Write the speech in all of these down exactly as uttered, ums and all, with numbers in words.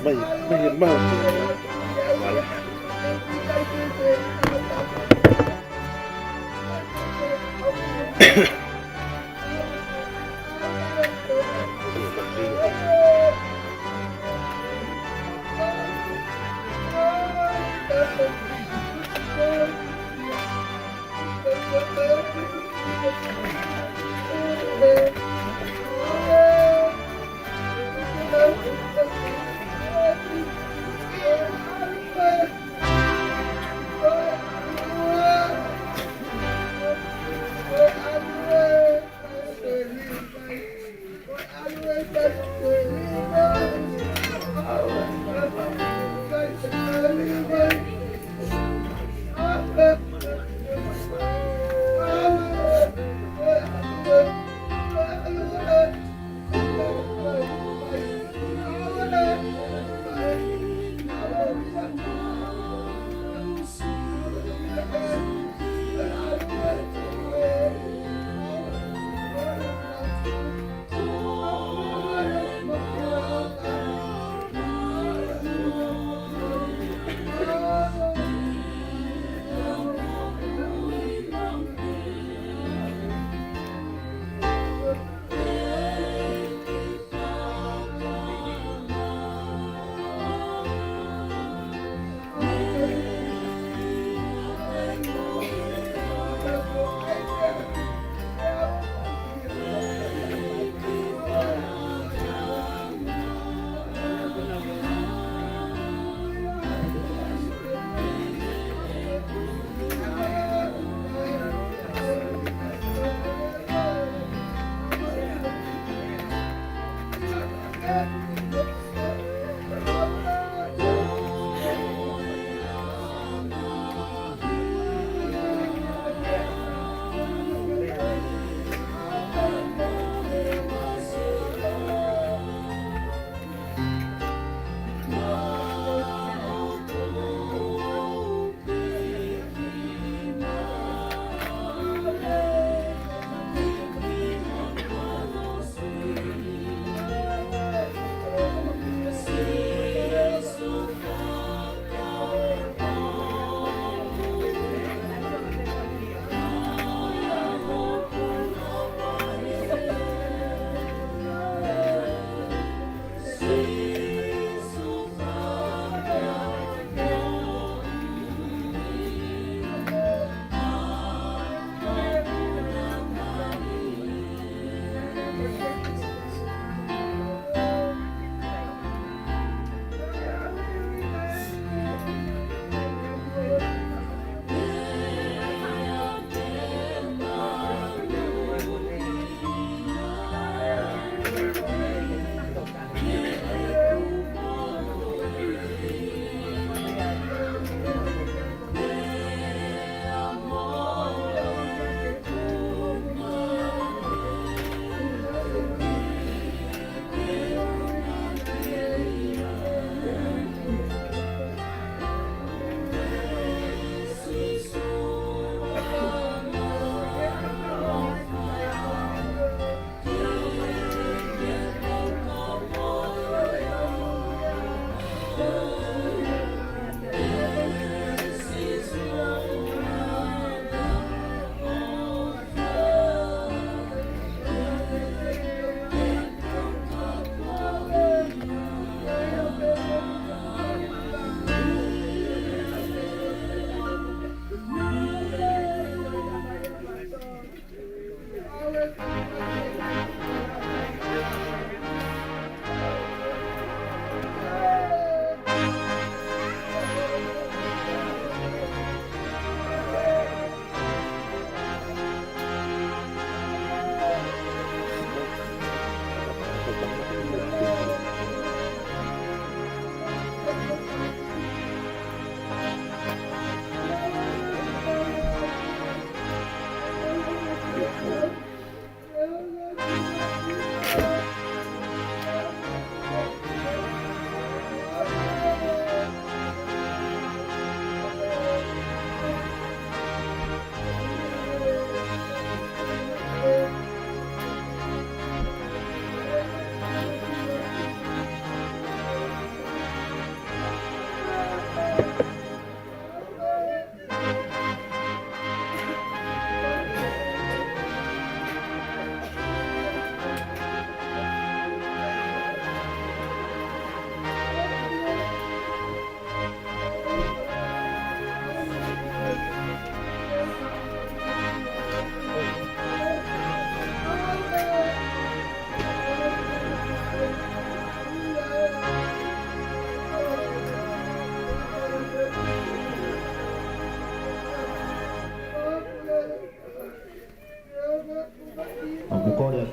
Mai, mai, mai.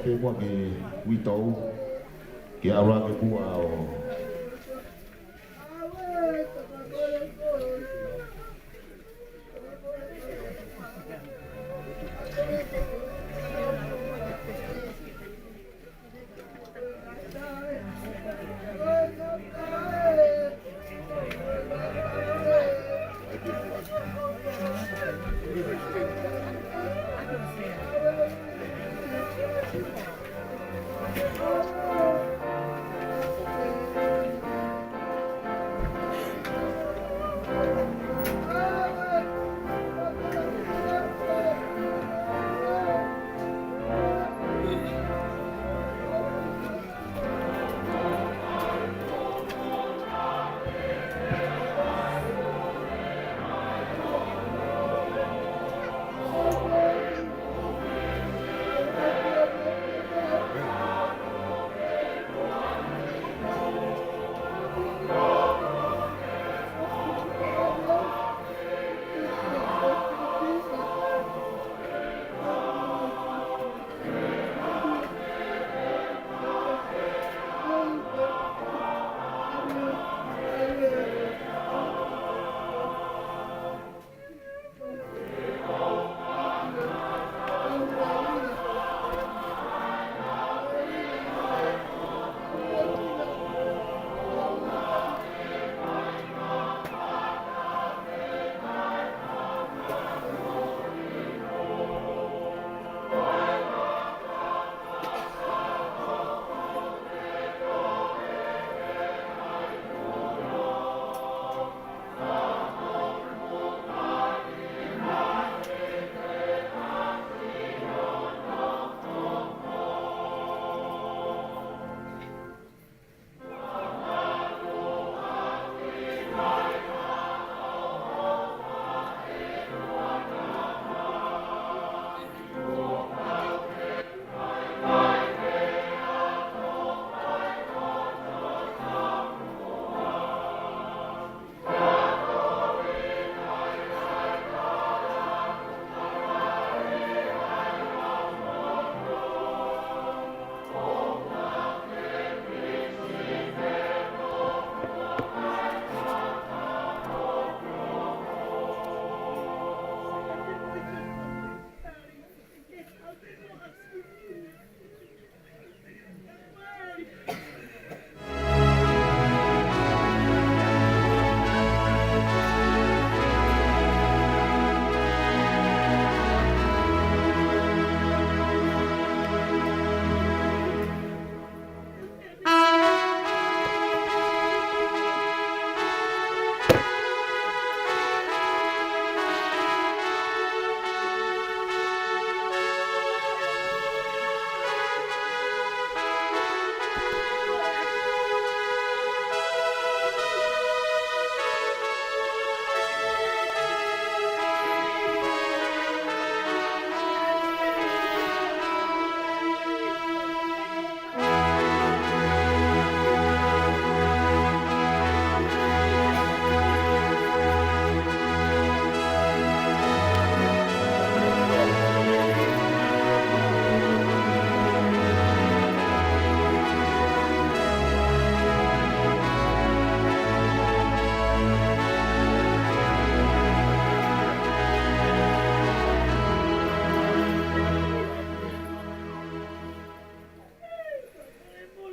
Ke mua ke uitou, ke ʻalu ake kuo ʻo.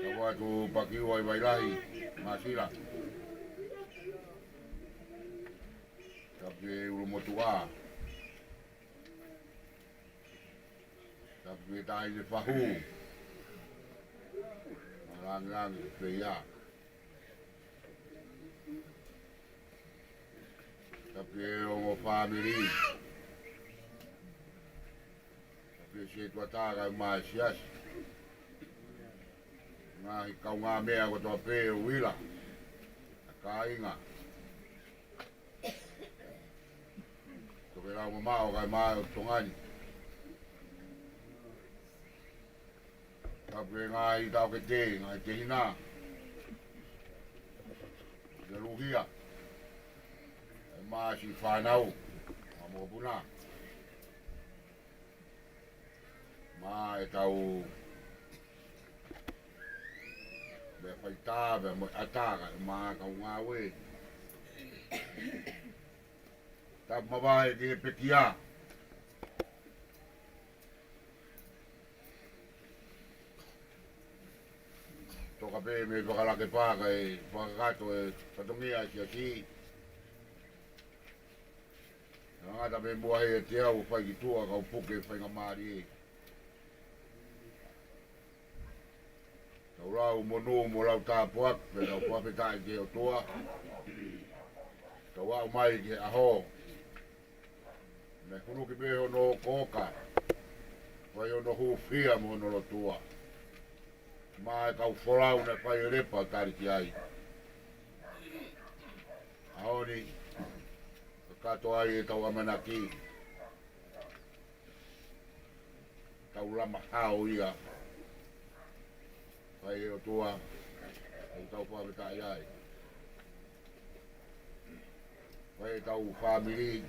Tapu atu Pakiua ʻi Vailahi, Māsila. Tapu ki he ʻulumotuʻa. Tapu ki he taʻahine fahu. Malangilangi pē ia. Tapu ki he ongo fāmili. Tapu ki he setuata kae ʻumaʻā e siasi. Ngaahi kaungāmeʻa kotoa pē ʻo Uila. Kāinga. Tokelau mamaʻo kae ʻumaʻā ʻa Tonga ni. Tapu ki he ngaahi taʻokete, ngaahi tehina. Ki he luhia. Kae ʻumaʻā siʻi fānau. Mo e mokopuna. Mo ʻetau Fai tāve mo e ʻatā kae ʻumaʻā ʻa e kau ngāue. Tapu mavahe ki he pekia. Toka pē mei Fakalakepa kae fakakakato e fatongia ʻa e siasi. Ngata mei muʻa he ʻe teau fai ki tuʻa kau puke faingamālie. Tau lau monū mo lau tāpuaki, pea tau fakafetaʻi ki he ʻOtua. Tau aʻu mai ki he ʻaho. Naʻe huluki pē hono kōka. Fai hono hūfia mo hono lotua. Maʻa e kau folau naʻe fai e lepa tali ki ai. ʻAho ni, kakato ai ʻetau ʻamanaki. Tau lama hao ia. Fai ʻe he ʻOtua, ʻoku tau fakafetaʻi ai. Fai ʻetau fāmili.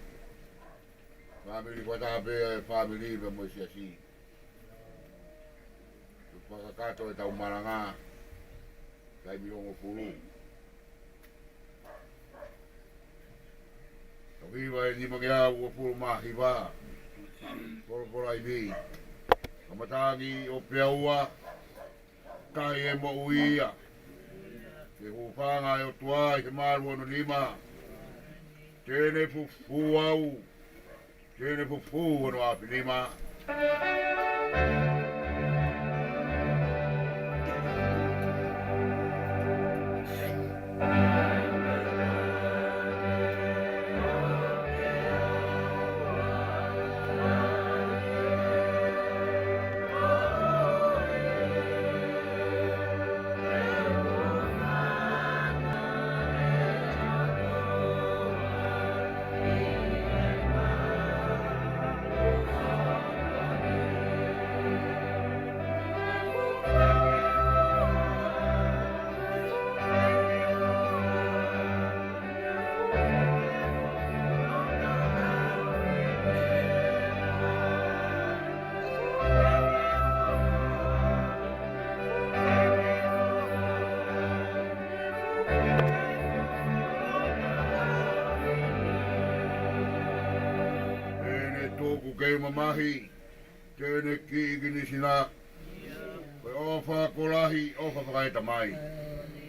Fāmili fakataha pē ʻa e fāmili pea mo e siasi. Fakakakato ʻetau malanga. Taimi hongofulu. Tau hiva ʻe nimangeau uofulu mā hiva. Folofola ʻi he kamataʻanga ʻo Peaua, Tahi e Moʻui ia. Ke hūfanga ʻa e ʻOtua ʻi he malu hono nima. Te ne fufū au. Te ne fufū hono ʻapi nima. Te ne tuku ke mamahi, te ne kiʻi kinisina. Ko e ʻofa ko lahi, ʻofa fakaetamai.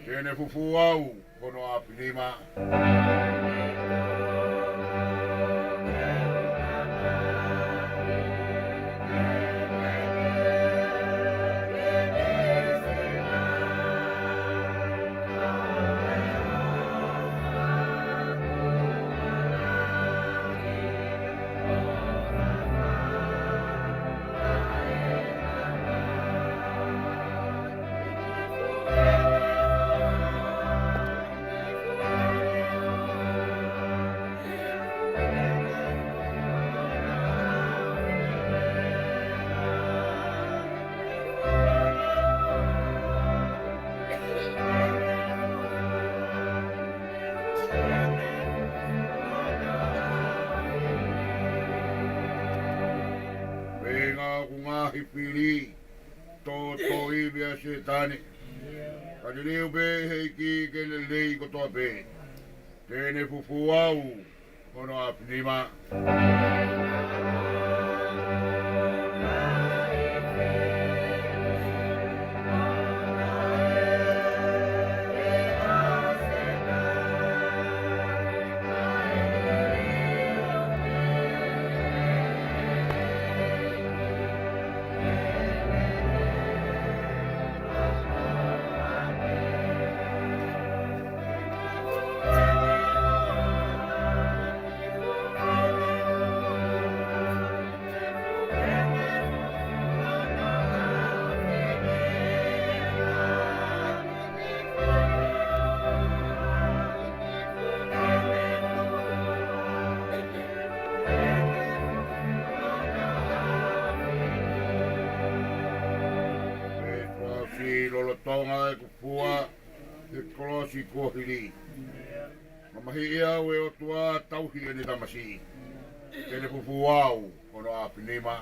Te ne fufū au hono ʻapi nima. Feinga ʻoku ngaahi fili, tōtōivi ʻa Sētane. Ka liliu pē ʻe he ʻEiki ke lelei kotoa pē. Te ne fufū au hono ʻapi nima. Pea fai lolotonga ʻeku fua he kolosi kuo hili. Mamahiʻi au ʻe ʻOtua, tauhi ʻene tamasiʻi. Te ne fufū au hono ʻapi nima.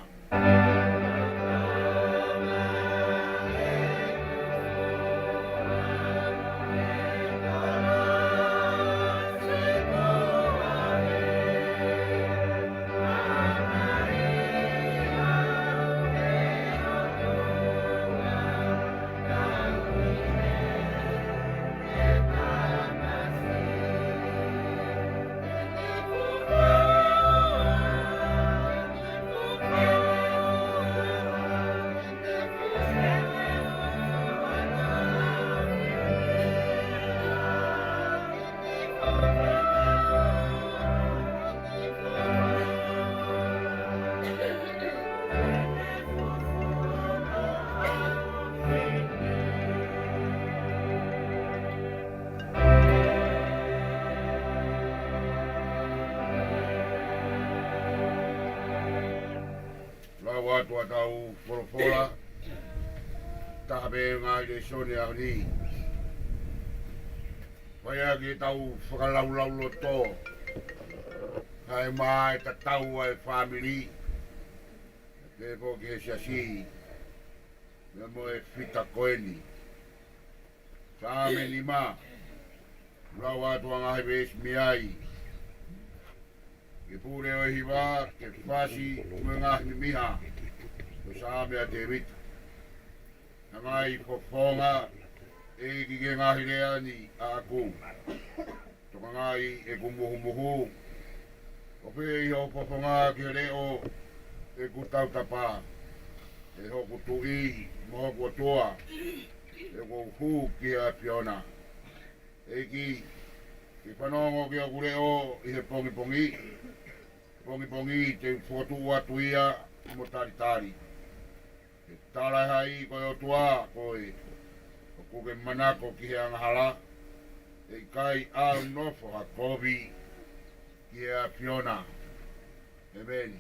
Ko ʻetau folofola, taha pē ngaahi lēsoni ʻaho ni. Fai ʻaki ʻetau fakalaulauloto, kae ʻumaʻā e tatau ʻa e fāmili, pea pehē ki he siasi, pea mo e fita ko eni. Saame nima, lau atu ʻa e ngaahi veesi mei ai. Ke pule ʻo e hiva, ke fasi mo e ngaahi mimiha, ko e Saame ʻa Tēvita. Ngaahi fofonga, ʻEiki, ki he ngaahi lea ni ʻaʻaku. Tokangaʻi ʻeku muhumuhu, ʻo pehē ʻi hoʻo fofonga ki he leʻo ʻeku tautapa. ʻE hoku Tuʻi mo hoku ʻOtua, ʻoku ou hū ki he ʻAfiona. ʻEiki, ke fanongo ki hoku leʻo ʻi he pongipongi. Pongipongi te u fokotuʻu atu ia mo talitali. Ke tala ʻe hai ko e ʻOtua koe, ʻoku ke manako ki he angahala, ʻe ʻikai ʻalu ʻo nofo ha kovi ki he ʻAfiona. ʻEmeni.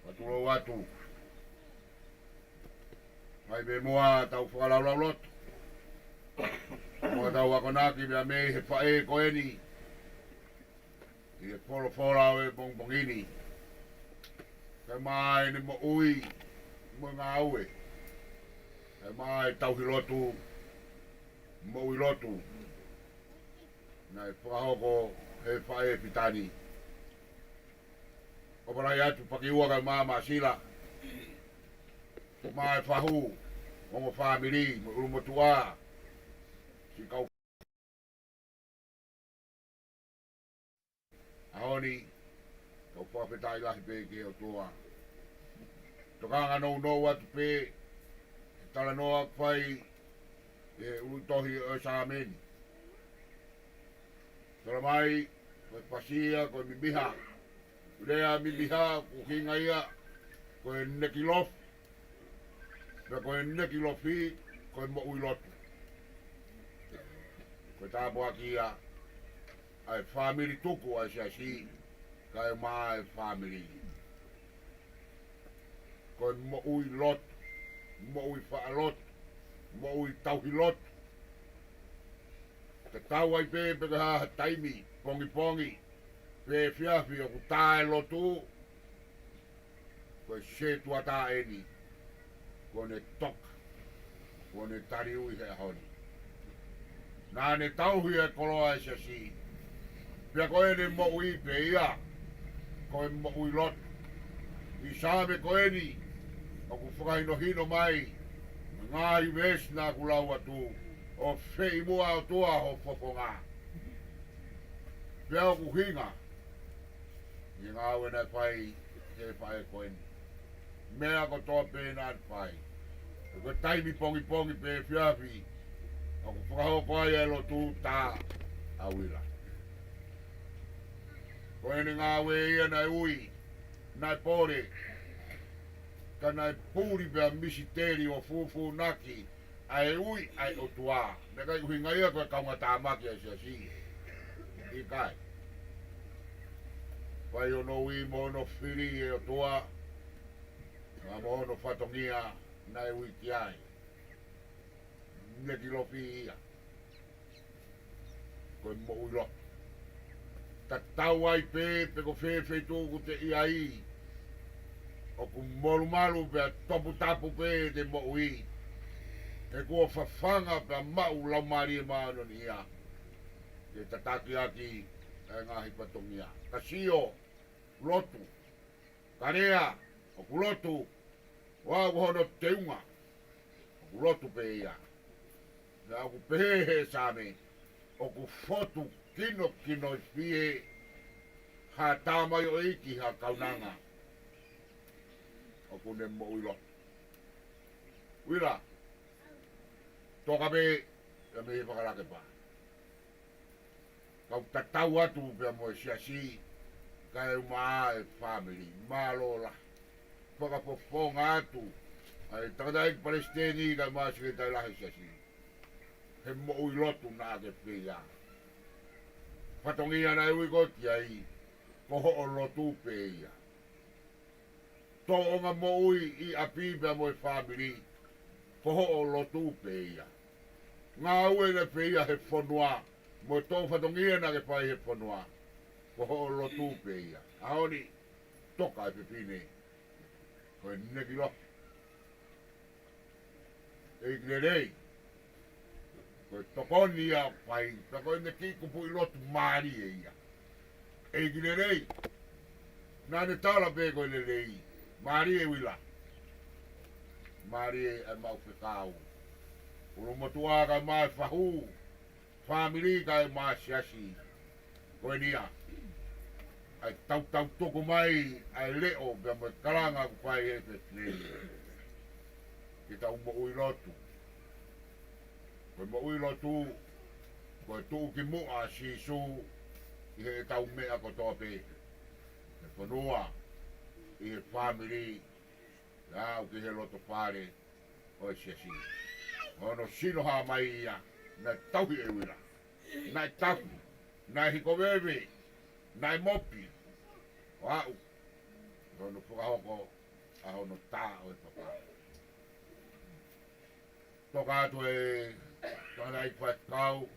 Ka tulou atu. Mai pē muʻa ʻetau fakalaulauloto. Muʻa ʻetau akonaki pea mei he faʻē ko eni. ʻI he folofola ʻo e pongipongi ni. Kae ʻumaʻā ʻene moʻui mo e ngāue. Kae ʻumaʻā e tauhi lotu, moʻui lotu. Naʻe fakahoko he faʻē fita ni. ʻOfa lahi atu Pakiua kae ʻumaʻā Māsila. Mo e fahu, mo e fāmili, mo e ʻulumotuʻa. Siʻi kau ʻaho ni, kau fakafetaʻi lahi pē ki he ʻOtua. Tokanga nounou atu pē, he talanoa ʻoku fai, he ʻulutohi ʻo e Saame ni. Tala mai, ko e fasi ia, ko e mimiha. Lea mimiha, ʻoku ʻuhinga ia, ko e nekilofi. Pea ko e nekilofi, ko e moʻui lotu. Ko e tāpuaki ia, ʻa e fāmili tuku ʻa e siasi, kae ʻumaʻā e fāmili. Ko e moʻui lotu, moʻui faʻa lotu, moʻui tauhi lotu. Tatau ai pē pe ko e hā ha taimi, pongipongi, pe efiafi ʻoku tā e lotu, ko e sētuata eni, kuo ne toka, kuo ne taliui he ʻaho ni. Naʻa ne tauhi e koloa ʻa e siasi, pea ko ʻene moʻui pē ia, ko e moʻui lotu. ʻI he Saame ko eni, ʻoku fakahinohino mai, ngaahi veesi naʻa ku lau atu, ʻo fei muʻa ʻOtua ho fofonga. Pea ʻoku ʻuhinga, ʻi he ngāue naʻe fai he faʻē ko eni. Meʻa kotoa pē naʻa ne fai. Ko e taimi pongipongi pe efiafi, ʻoku fakahoko ai e lotu tā ʻa Uila. Ko ʻene ngāue ia naʻe ui, naʻe pole, ka naʻe puli pea misiteli ʻo fūfūnaki, ʻa e ui ʻa e ʻOtua. Naʻe ʻikai ʻuhinga ia ko e kaungātāmaki ʻa e siasi. ʻIkai. Fai hono ui mo hono fili e ʻOtua. Pea mo hono fatongia naʻe ui ki ai. Nekilofi ia. Ko e moʻui lotu. Tatau ai pē, pe ko fē feituʻu ʻoku te ʻi ai. ʻOku molumalu pea toputapu pē te moʻui. He kuo fafanga pea maʻu Laumālie Māʻoniʻoni ia. Ke tataki ʻaki e ngaahi fatongia. Ka sio, lotu. Ka lea, ʻoku lotu. ʻO aʻu ko hono teunga. ʻOku lotu pē ia. Naʻa ku pehē he Saame, ʻoku fotu kinokinoifie ha tamaioʻeiki ha kaunanga. ʻOku ne moʻui lotu. Uila, toka pē, ia mei he fakalake pā. Kau tatau atu pea mo e siasi, kae ʻumaʻā e fāmili, mālō lahi. Fakafofonga atu, ʻa e tangataʻeiki palesiteni kae ʻumaʻā sekelitali lahi siasi. He moʻui lotu naʻa ke fai ia. Fatongia naʻe ui koe ki ai, ko hoʻo lotu pē ia. Tōʻonga moʻui ʻi ʻapi pea mo e fāmili, ko hoʻo lotu pē ia. Ngāue naʻe fai ʻi he fonua, mo e tō fatongia naʻa ke fai he fonua, ko hoʻo lotu pē ia. ʻAho ni, toka e fefine, ko e neki loa. ʻEiki lelei, ko e tokoni ia ʻoku fai, pea ko ʻene kiʻi kupuʻi lotu mālie ia. ʻEiki lelei, naʻa ne tala pē ko e lelei, mālie Uila, mālie ʻa e maʻu fekau. ʻUlumotuʻa kae ʻumaʻā e fahu, fāmili kae ʻumaʻā e siasi. Ko eni ia, ʻa e tautau tuku mai ʻa e leʻo pea mo e kalanga ʻoku fai ʻe he fefine. Ke tau moʻui lotu. Ko e moʻui lotu, ko e tuʻu ki muʻa ʻa Sīsū ʻi heʻetau meʻa kotoa pē. ʻI he fonua, ʻi he fāmili, ʻo aʻu ki he loto fale ʻo e siasi. Hono sino hā mai ia, naʻe tauhi ʻe Uila. Naʻe tapu, naʻe hikoveve, naʻe mopi. ʻO aʻu, hono fakahoko ʻa hono tā ʻo e papa. Toka atu e tangataʻeiki faifekau,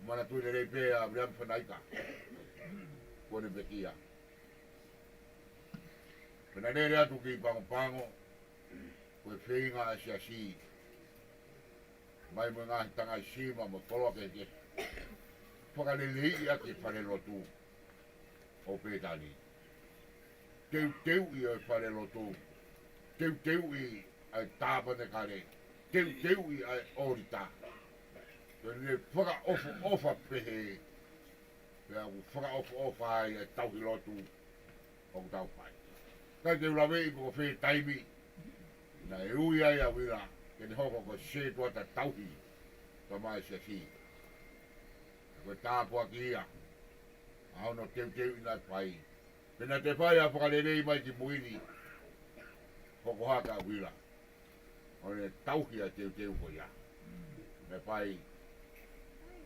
manatuʻi lelei pē ʻa Viliami Fanaika, kuo ne pekia. Pea naʻe lele atu ki Pago Pago, ko e feinga ʻa e siasi, mai mo e ngaahi tangai sima mo e koloa kehekehe, fakaleleiʻi ʻaki e fale lotu ʻo Pētani. Teuteuʻi ʻo e fale lotu, teuteuʻi ʻa e tāpanekale, teuteuʻi ʻa e ʻōlita. Pea ne fakaʻofoʻofa pehē, pea ʻoku fakaʻofoʻofa ai ʻa e tauhi lotu ʻoku tau fai. Kae ke u laveʻi pe ko fē taimi naʻe ui ai ʻa Uila ke ne hoko ko e sētuata tauhi, kae ʻumaʻā e siasi. Ko e tāpuaki ia ʻa hono teuteuʻi naʻe fai. Pea naʻa te fai ʻa e fakalelei mai ki mui ni, hoko hake ʻa Uila ʻo ne tauhi ʻa e teuteu ko ia. Naʻe fai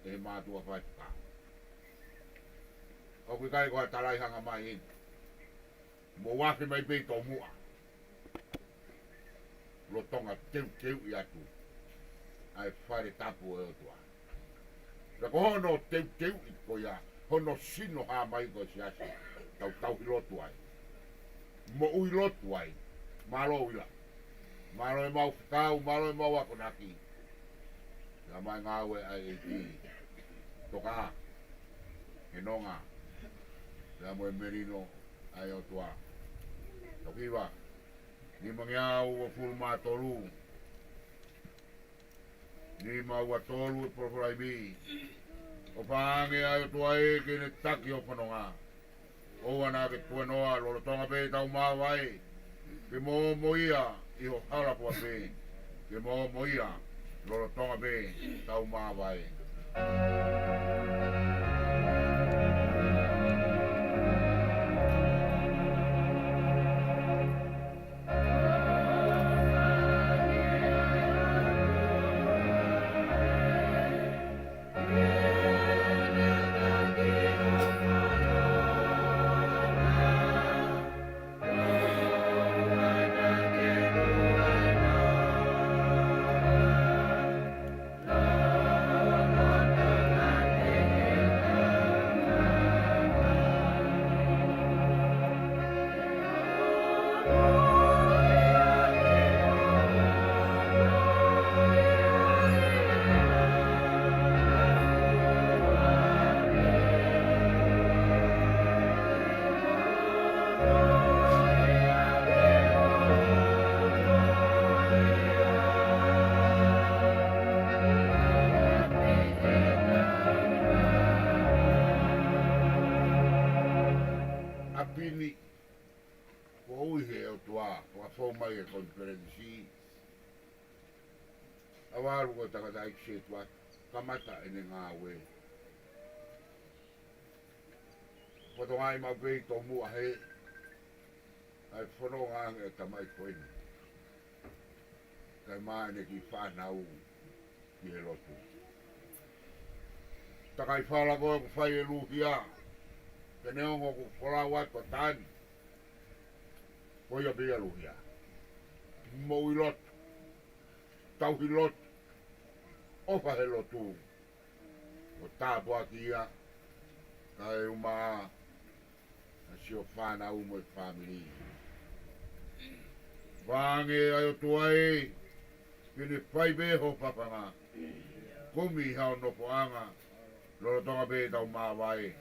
ʻe he mātuʻa faifekau. ʻOku ʻikai ko ha talaʻehanga mai eni. Mou afe mai pē ʻi tomuʻa, lolotonga teuteuʻi atu ʻa e fale tapu ʻo e ʻOtua. Pea ko hono teuteuʻi ko ia, hono sino hā mai ko e siasi, tau tauhi lotu ai, moʻui lotu ai. Mālō Uila. Mālō e maʻu fekau, mālō e maʻu akonaki. Pea mai ngāue ʻa e ʻEiki. Toka, ke nonga, pea mo e melino ʻa e ʻOtua. Toki hiva, nimangeau uofulu mā tolu. Nima ua tolu e polokalama. ʻOfa ange ʻa e ʻOtua ē ke ne taki ho fononga. ʻOua naʻa ke tuēnoa, lolotonga pē ʻetau māvae. Ke mo mo ia ʻi ho hala fua pē. Ke mo mo ia, lolotonga pē ʻetau māvae. ʻApini, kuo ui ʻe he ʻOtua, fakafou mai e konifelenisi. ʻAvalu ko e tangataʻeiki sētuata, kamata ʻene ngāue. Fatongia maʻu pē ʻi tomuʻa he ʻa e fononga ange e tamai ko eni, kae ʻumaʻā ʻene kiʻi fānau ki he lotu. Takai fala ko ē ʻoku fai e luhia, pea neongo ʻoku folau atu ʻa Tani, Ko ia pē ia Luhia. Moʻui lotu, tauhi lotu, ʻofa he lotu, ʻo tāpuakiʻi ia kae ʻumaʻā ʻa siʻo fānau mo e fāmili. Fakaange ʻa e ʻOtua ē, ke ne fai pē ho fafanga, kumi hao nofoʻanga, lolotonga pē ʻetau māvae.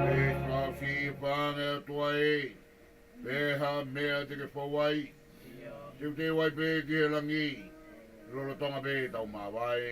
Pea fakaʻosi fakaange ʻOtua ē, pe ko e hā e meʻa te ke fou ai, teuteu ai pē ki he langi, lolotonga pē ʻetau māvae.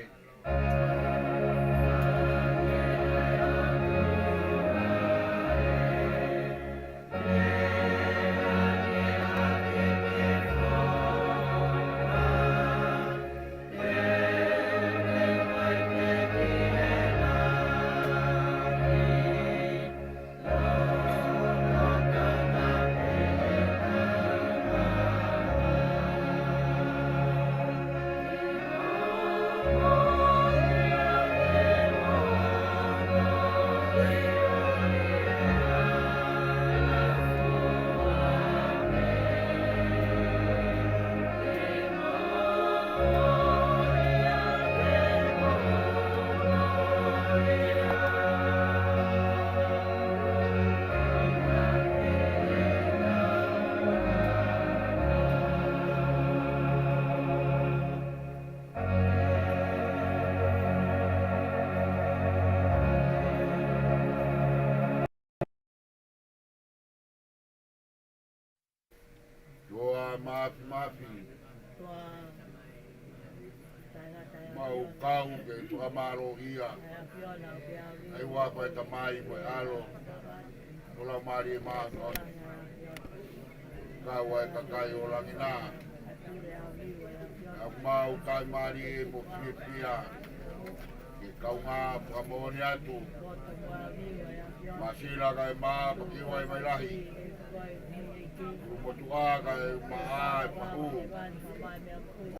Toa Mafimafi, mau kau ke fakamālōʻia ʻa e huafa ʻo e Tamai mo e ʻAlo, ʻo Laumālie Māʻoniʻoni. Kau ai kakai ʻo langi na. ʻOku mau tauhi mālie mo fiefia ke kaungā fakamoʻoni atu. Masila kae mā pakiwai mai lahi. Ulu motuʻa kae maʻa e pahu.